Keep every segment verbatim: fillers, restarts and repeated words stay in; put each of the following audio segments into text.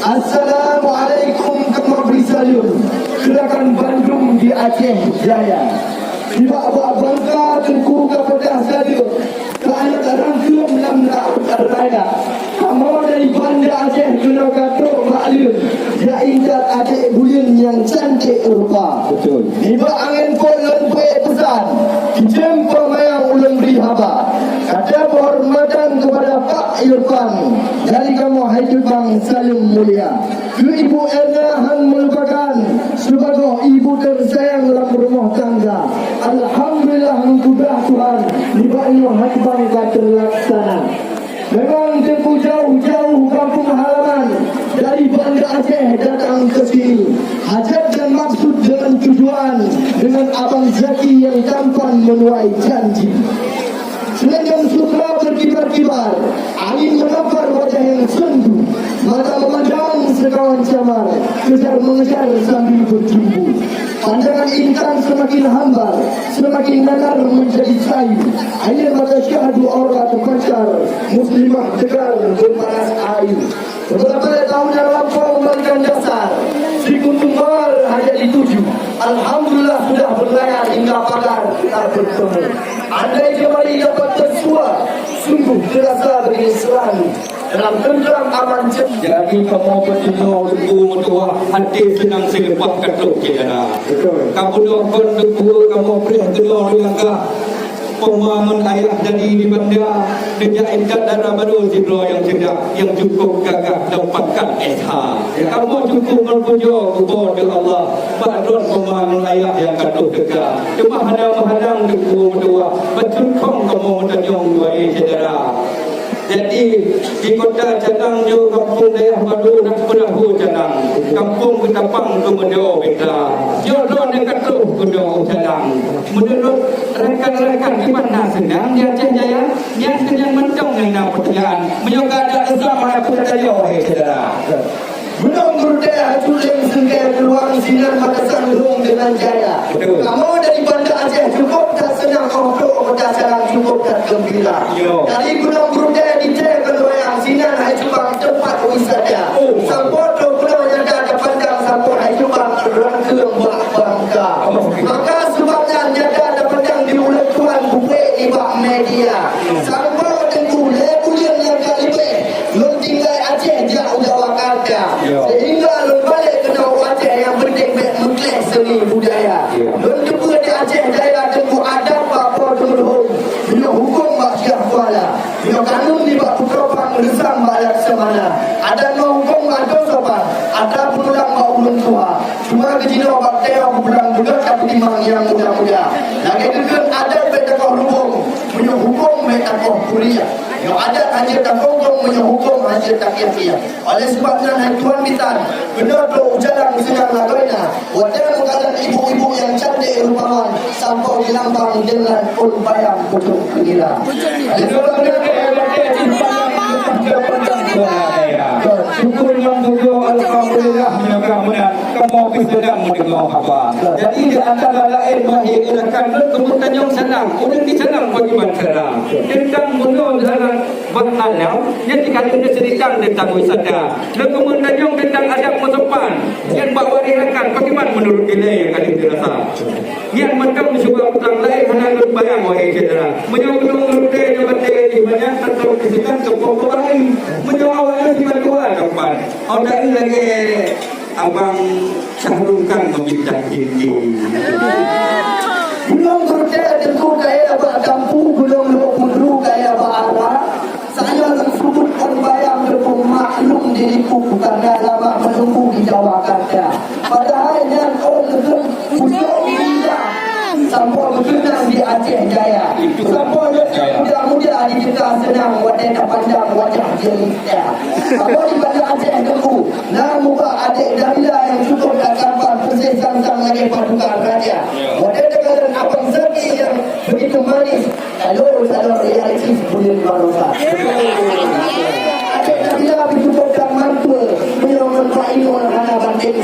Assalamualaikum, kamoe bri saleuem keu rakan bandum di Aceh Jaya. Nibak bak bangka Teungku ka peugah sadeue, ka aneuk rangkeum lam laôt raya. Kamoe dari Banda Aceh keunoe ka trok bak leueng, jak intat adék buleuen nyang cantik rupa. Betul. Nibak angén phôn lôn peuék peusan, cicém peumayang ulôn bri haba. Kata penghormatan kepada Pak Irfan, dari kamoe hai Teubang saleuem mulia. Keu Ibu Erna han meulupakan, sibagoe ibu tersayang lam rumoh tangga. Alhamdulillah, meutudah Tuhan, nibak nyoe hai Teubang ka teulaksana. Memang Teungku jauh-jauh kampung halaman, dari Banda Aceh datang ke sini. Hajat dan maksud dengan tujuan, dengan Abang Zaki yang tampan menuai janji. Selendang sutra berkibar-kibar, angin menampar wajah yang sendu. Mata memandang sekawan camar, kejar mengejar sambil berjumbu. Pandangan intan semakin hambar, semakin datar menjadi sayu. Air mata syahdu aura terpancar, muslimah tegar berparas ayu. Beberapa tahun yang lampau membalikan dasar, si Kuntumbar hajat dituju. Alhamdulillah sudah berlayar hingga pagar kita bertemu. Andai kembali dapat bersua, sungguh terasa begini selalu. Dalam tentram aman cem- Jadi kamoe peutunoe Teungku meutuah, até seunang seuleupah ka trok syedara. Betul. Ka bunoe kon Teungku kamoe preh keunoe di langkah. Peumangon ayah jadi di Banda, neujak intat dara barô sidroe nyang ceudak, nyang cukup gagah dan pakat S H. Ya. Kamoe cukup meupujoe keu Po teu Allah, bak droe peumangon ayah nyang ka trok teuka. Teuma hana meuhadang Teungku meutuah, bacut kong kamoe meutanyong, wahé syedara. Jadi, di Kota Canang nyoe gampông dayah barô na Peurahô Canang, gampông Geutapang Keumeudo Petra. Nyoe droeneuh ka troh keunoe u Canang. Meunurot rakan-rakan, kiban na seunang di Aceh Jaya? Nyan seunang mantong nyang na peutanyaan. Meunyoe ka ada usah, mana pun tanyoe, wahé syedara. Gunong Geurutée haju lé meusingkée keuluwang sinan mata sandong deungon jaya. Betul. Kamoe dari Banda Aceh cukup that seunang, óh trok u Kota Canang cukup that geumbira. Yo. Dari Gunong Geurutée di Aceh Keuluwang sinan hai Teubang teumpat wisata. Oh. Sampoe trok keunoe nyata tapandang sampoe hai Teubang rangkeung bak bangka. Oh. Maka sabab nyan nyata tapandang di ulôn tuan bubek nibak media. Sampoe Teungku lhée buleuen nyang ka leubeh. Lôn tinggai Aceh jak u Jawa Karta. Ya. Sehingga lôn balek keunoe u Aceh nyang penting bék meukleh seuni budaya. Ya. Lôn teupeue di Aceh Jaya Teungku adat bak Po teu Meureuhom, meunyoe hukôm bak Syiah Kuala, meunyoe kanun nibak Putroe Phang, reusam bak Laksamana, adat ngon hukôm bak Tosopan, atra peunulang bak ulôn tuha. Cuma keu jinoe bak tanyoe geupeudang beugöt tapeutimang nyang muda-muda. Lagée geukheun adat bék takoh lubông, meunyoe hukôm bék takoh kuliah. Nyoe adat hanjeuet takongkong, meunyoe hukôm hanjeuet takiah-kiah. Oleh sabab nyan, hai tuan bisan, keunoe trok u Canang seunang lagoina. Watée meukalon ibu-ibu nyang cantik rupawan, sampoe geulambang deungon ôn bayang pucok keudira. Oleh sabab nyan, syukur ngon syukur, alhamdulillah, meunyoe ka meunan kamoe pih seudang meudeungoe haba. Jadi, di antara laén, wahé rakan, lôn keumeung tanyong salam, ureuëng di Canang pakriban seurang. Teuntang bunoe jalan Bak alam, nyan di ka lheueh teuceurita teuntang wisata. Lôn keumeung tanyong teuntang adab meusopan, nyan bak waréh rakan, pakriban meunurot ilée nyang ka lheueh teurasa. Nyan mantong syedara, peue nyang laén hana lôn bayang, wahé syedara. Meunyoe ureuëng Meureuté nyang batée jih banyak, tantu keusinan keupoh-poh laén. Meunyoe awaknyan siban dua teumpat, otak lagée Abang Syahrul kan meminta izin. Gunong Geurutée Teungku kaya bak Dampu, Gunong Lhok Putru kaya bak Ara. Saya lôn subut kon bayang Teungku maklum diriku bukan lama menunggu di Jawa Karta. Padahal nyan ôn lôn pusok indah sampoe geukeunang di Aceh Jaya. Sampoe lôn muda-muda di teuka seunang watée tapandang wajah jelita. Sampoe di Banda Aceh Teungku. Na muba adék Nabila nyang cukup that tampan, peuséh sang-sang lagée paduka raja. Ya. Watée takalon Abang Zaki nyang begitu manis, salor-salor realistis buleuen barosa. Adék Nabila pih cukup that mampu, meunyoe ngon Pak Imam hana banding.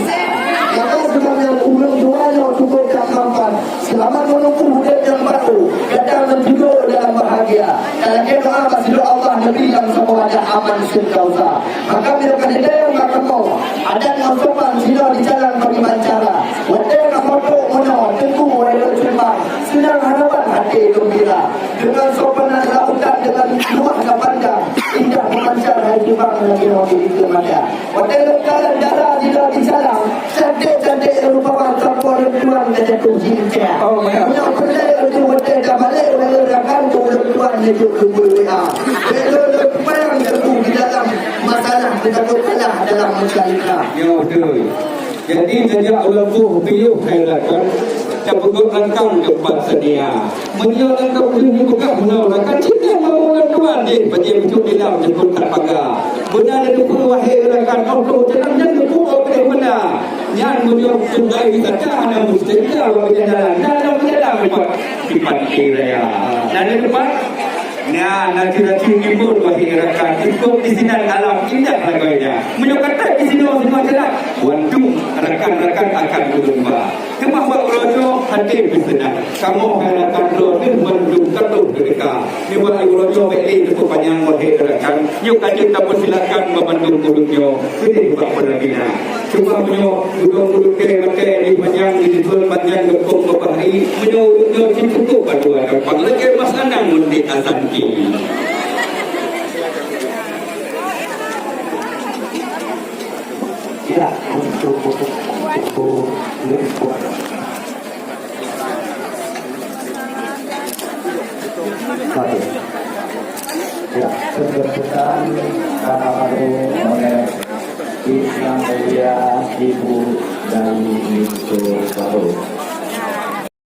Maka sebenarnya ureuëng dua nyoe cukup that tampan. Selamat menempuh udeb nyang baru, datang dan tidur dalam bahagia. Dan lagée doa bak sidroe Allah, Nabi dan sahabat aman seudausa. Maka bila ka didayang bak kamoe, Mata. Watèe lôn kalon dara sidroe disalam, cantik-cantik rupa bak sapo lôn tuan ka jatuh cinta. Oh, ya. Meunyoe peureulèe lôn watèe ka balek, ureueng rakan lôn tuan nyeujuk lôn W A. Bèk lôn lôn payang teungku di dalam masalah, teutakot kalah dalam musyawarah. Ya, betul. Jadi, tajak uleumpuh piôh hai rakan, tapeugöt rangkang teumpat seudia. Meunyoe rangkang ulôn buka meunoe rakan, cit nyan mampu lôn tuan jih, bajèe pucôk dilam jeuet that paga. Beuna neuteupeue wahé rakan, oh, oh, jalan nyan neupeubuet oh, keuneuk beuna. Nyan meunyoe tinggai wisata hana meuseujah bak jalan, na lam jalan teumpat di pantai raya. Na teumpat Nyan, na ciri-ciri timbul bagi rakan. Cukup di sinan alam indah lagoina. Meunyoe ka trép di sinoe, sinoe jalan, bandum rakan-rakan akan ulôn ba. Teuma bak uroe nyoe, até pih seunang. Kamoe hai rakan droeneuh bandum ka troh teuka. Nibak uroe nyoe bèk lé teupeu panyang, wahé rakan. Nyoe ka jeuet tapeusilakan bak bandum ureueng nyoe keudeh bak peuragina. Cuma meunyoe ulôn-ulôn keu maté di panyang, di jeuet panyang geupông bak hai, meunyoe ulôn nyoe cit cukup bantuan gampang lagèe mas anang ngon di Asanti. Ya, untuk, untuk, untuk, untuk. Oke. Ya, keberkahan karena oleh Islam Mulia Ibu dari Minggu Baru.